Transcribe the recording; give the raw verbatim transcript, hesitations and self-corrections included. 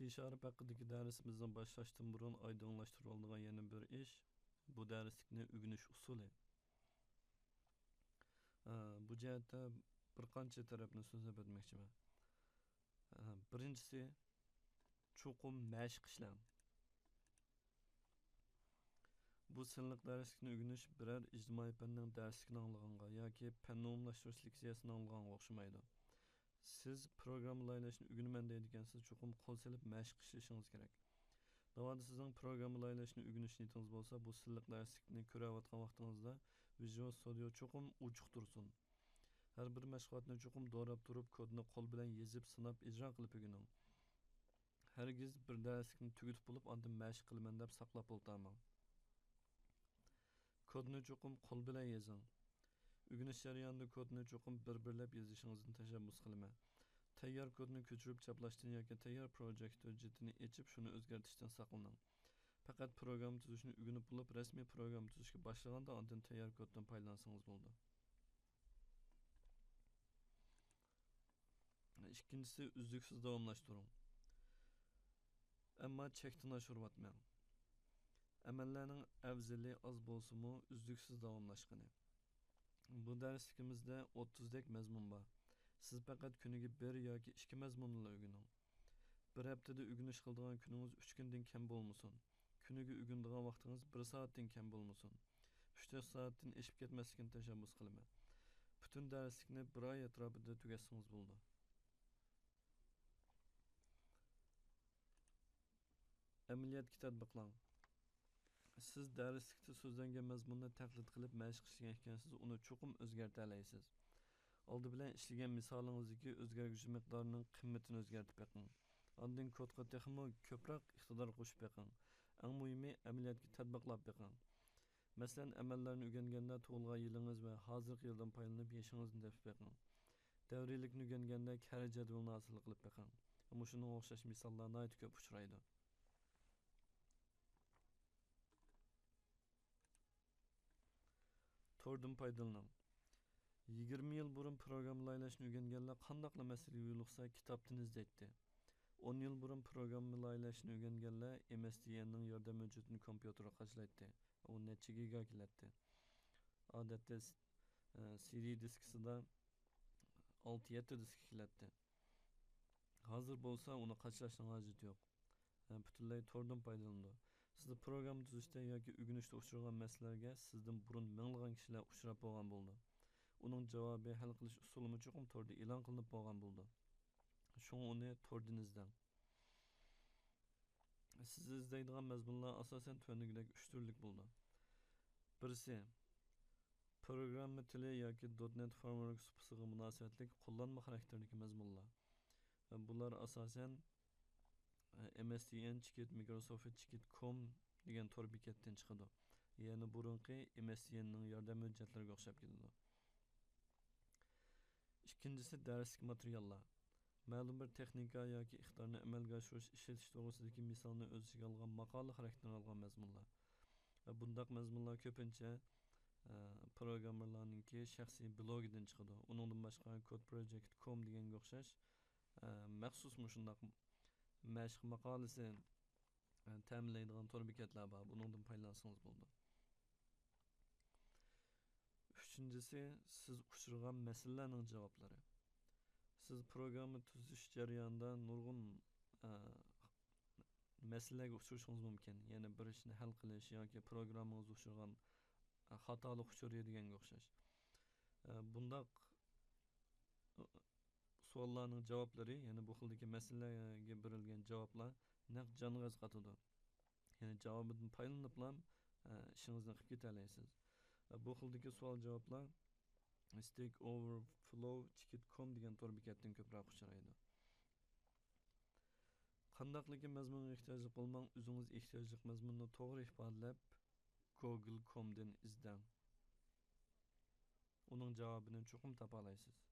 سى شارپ ھەققىدىكى دەرسىمىزنى باشلاشتىن بۇرۇن ئايدىڭلاشتۇرۇۋالىدىغان يەنە بىر ئىش، بۇ دەرسلىكنى ئۆگىنىش ئۇسۇلى. ئە، بۇ جەھەتتە بىر قانچە تەرەپنى سۆزلەپ ئۆتمەكچىمەن. ئە، بىرىنچىسى، چوقۇم مەشىق ئىشلەڭ. بۇ سىنلىق دەرسلىكنى ئۆگىنىش بىرەر ئىجتىمائىي پەننىڭ دەرسلىكىنى ئاڭلىغانغا ياكى پەن ئومۇملاشتۇرۇش لېكسىيەسىنى ئاڭلىغانغا ئوخشىمايدۇ. سىز پروگرامما لايىھەلەشنى ئۆگىنىمەن دەيدىكەنسىز، چوقۇم قول سېلىپ مەشىق ئىشلىشىڭىز كېرەك. ناۋادا سىزنىڭ پروگرامما لايىھەلەشنى ئۆگىنىش نىيىتىڭىز بولسا، بۇ سىنلىق دەرسلىكنى كۆرۈۋاتقان ۋاقتىڭىزدا ۋىژۇئال ستۇدىيو چوقۇم ئوچۇق تۇرسۇن. ھەر بىر مەشغۇلاتنى چوقۇم دوراپ تۇرۇپ، كودنى قول بىلەن يېزىپ، سىناپ، ئىجرا قىلىپ ئۆگىنىڭ. ھەرگىز بىر دەرسلىكنى تۈگىتىپ بولۇپ، ئاندىن مەشىق قىلىمەن دەپ ساقلاپ ئولتۇرماڭ. كودنى چوقۇم قول بىلەن يېزىڭ. ئۆگىنىش جەريانىدا كودنى چوقۇم بىر-بىرلەپ يېزىشىڭىزنى تەشەببۇس قىلىمەن. تەييار كودنى كۆچۈرۈپ چاپلاشتىن ياكى تەييار پروجېكت ھۆججىتىنى ئېچىپ، شۇنى ئۆزگەرتىشتىن ساقلىنىڭ. پەقەت پروگرامما تۈزۈشنى ئۆگىنىپ بولۇپ، رەسمىي پروگرامما تۈزۈشكە باشلىغاندا، ئاندىن تەييار كودتىن پايدىلانسىڭىز بولىدۇ. ئىككىنچىسى، ئۈزلۈكسىز داۋاملاشتۇرۇڭ. ئەمما چەكتىن ئاشۇرۇۋاتماڭ. ئەمەللەرنىڭ ئەۋزىلى ئاز بولسىمۇ، ئۈزلۈكسىز داۋاملاشقىنى. بۇ دەرسلىكىمىزدە ئوتتۇزدەك مەزمۇن بار. سىز پەقەت كۈنىگە بىر ياكى ئىككى مەزمۇننىلا ئۆگىنىڭ. بىر ھەپتىدە ئۆگىنىش قىلىدىغان كۈنىڭىز ئۈچ كۈندىن كەم بولمىسۇن. كۈنىگە ئۆگىنىدىغان ۋاقتىڭىز بىر سائەتتىن كەم بولمىسۇن. ئۈچ تۆت سائەتتىن ئېشىپ كەتمەسلىكىنى تەشەببۇس قىلىمەن. پۈتۈن دەرسلىكنى بىر ئاي ئەتراپىدا تۈگەتسىڭىز بولىدۇ. ئەمەلىيەتكە تەتبىقلاڭ. سىز دەرسلىكتە سۆزلەنگەن مەزمۇننى تەقلىد قىلىپ مەشىق ئىشلىگەن ئىكەنسىز، ئۇنى چوقۇم ئۆزگەرتەلەيسىز. ئالدى بىلەن ئىشلىگەن مىسالىڭىزدىكى ئۆزگەرگۈچى مىقدارنىڭ قىممىتىنى ئۆزگەرتىپ بېقىڭ. ئاندىن كودقا تېخىمۇ كۆپرەك ئىقتىدار قوشۇپ بېقىڭ. ئەڭ مۇھىمى، ئەمەلىيەتكە تەتبىقلاپ بېقىڭ. مەسىلەن، ئەمەللەرنى ئۆگەنگەندە تۇغۇلغان يىلىڭىز ۋە ھازىرقى يىلدىن پايدىلىنىپ يېشىڭىزنى تېپىپ بېقىڭ. دەۋرىيلىكنى ئۆگەنگەندە كەررە جەدۋىلىنى ھاسىل قىلىپ بېقىڭ. مۇشۇنىڭغا ئوخشاش مىساللار ناھايىتى كۆپ ئۇچرايدۇ. توردىن پايدىلىنىڭ. يىگىرمە يىل بۇرۇن پروگرامما لايىھەلەشنى ئۆگەنگەنلەر قانداقلا مەسىلىگە يولۇقسا، كىتابتىن ئىزدەيتتى. ئون يىل بۇرۇن پروگرامما لايىھەلەشنى ئۆگەنگەنلەر ئېم ئېس دى ئېننىڭ ياردەم ھۆججىتىنى كومپيۇتېرغا قاچىلايتتى. ئۇ نەچچە گىگا كېلەتتى. ئادەتتە س-، ئە، سى دى دىسكىسىدا ئالتە يەتتە دىسكا كېلەتتى. ھازىر بولسا ئۇنى قاچىلاشنىڭ ھاجىتى يوق. ھە، پۈتۈنلەي توردىن پايدىلىنىدۇ. سىزدە پروگرامما تۈزۈشتە ياكى ئۆگىنىشتە ئۇچرىغان مەسىلىلەرگە سىزدىن بۇرۇن مىڭلىغان كىشىلەر ئۇچراپ بولغان بولىدۇ. ئۇنىڭ جاۋابى، ھەل قىلىش ئۇسۇلىمۇ چوقۇم توردا ئېلان قىلىنىپ بولغان بولىدۇ. شۇڭا ئۇنى توردىن ئىزدەڭ. سىز ئىزدەيدىغان مەزمۇنلار ئاساسەن تۆۋەندىكىدەك ئۈچ تۈرلۈك بولىدۇ. بىرسى، پروگرامما تىلى ياكى دوت نېت فرېيمۋورك سۇپىسىغا مۇناسىۋەتلىك قوللانما خاراكتېرىدىكى مەزمۇنلار. بۇلار ئاساسەن، ئېم ئېس دى ئېن چېكىت مىكروسوفت چېكىت كوم دېگەن تور بېكەتتىن چىقىدۇ. يەنى بۇرۇنقى ئېم ئېس دى ئېننىڭ ياردەم ھۆججەتلىرىگە ئوخشاپ كېتىدۇ. ئىككىنچىسى، دەرسلىك ماتېرىياللار. مەلۇم بىر تېخنىكا ياكى ئىقتىدارنى ئەمەلگە ئاشۇرۇش، ئىشلىتىش توغرىسىدىكى مىسالنى ئۆز ئىچىگە ئالغان ماقالە خاراكتېرىنى ئالغان مەزمۇنلار. بۇنداق مەزمۇنلار كۆپىنچە، ئە، پروگراممېرلارنىڭكى شەخسىي بلوگىدىن چىقىدۇ. ئۇنىڭدىن باشقا كود پروجېكت كوم دېگەنگە ئوخشاش، ئە، مەخسۇس مۇشۇنداق مەشىق ماقالىسى، ئە، تەمىنلەيدىغان تور بېكەتلەر بار. بۇنىڭدىن پايدىلانسىڭىز بولىدۇ. ئۈچىنچىسى، سىز ئۇچرىغان مەسىلىلەرنىڭ جاۋابلىرى. سىز پروگرامما تۈزۈش جەريانىدا نۇرغۇن، ئە، مەسىلىلەرگە ئۇچرىشىڭىز مۇمكىن. يەنى بىر ئىشنى ھەل قىلىش ياكى پروگراممىڭىزدا ئۇچرىغان، ئە، خاتالىق ئۇچۇرى دېگەنگە ئوخشاش. ئە، بۇنداق سوئاللارنىڭ جاۋابلىرى، يەنى بۇ خىلدىكى مەسىلىلەرگە بېرىلگەن جاۋابلار نەق جانغا ئەسقاتىدۇ. يەنى جاۋابىدىن پايدىلىنىپلا، ئە، ئىشىڭىزنى قىلىپ كېتەلەيسىز. ئە، بۇ خىلدىكى سوئال جاۋابلار ستەك ئوۋېرفلو چېكىت كوم دېگەن تور بېكەتتىن كۆپرەك ئۇچرايدۇ. قانداقلىكى مەزمۇنغا ئېھتىياجلىق بولماڭ، ئۆزىڭىز ئېھتىياجلىق مەزمۇننى توغرا ئىپادىلەپ، گوگل كومدىن ئىزدەڭ. ئۇنىڭ جاۋابىنى چوقۇم تاپالايسىز.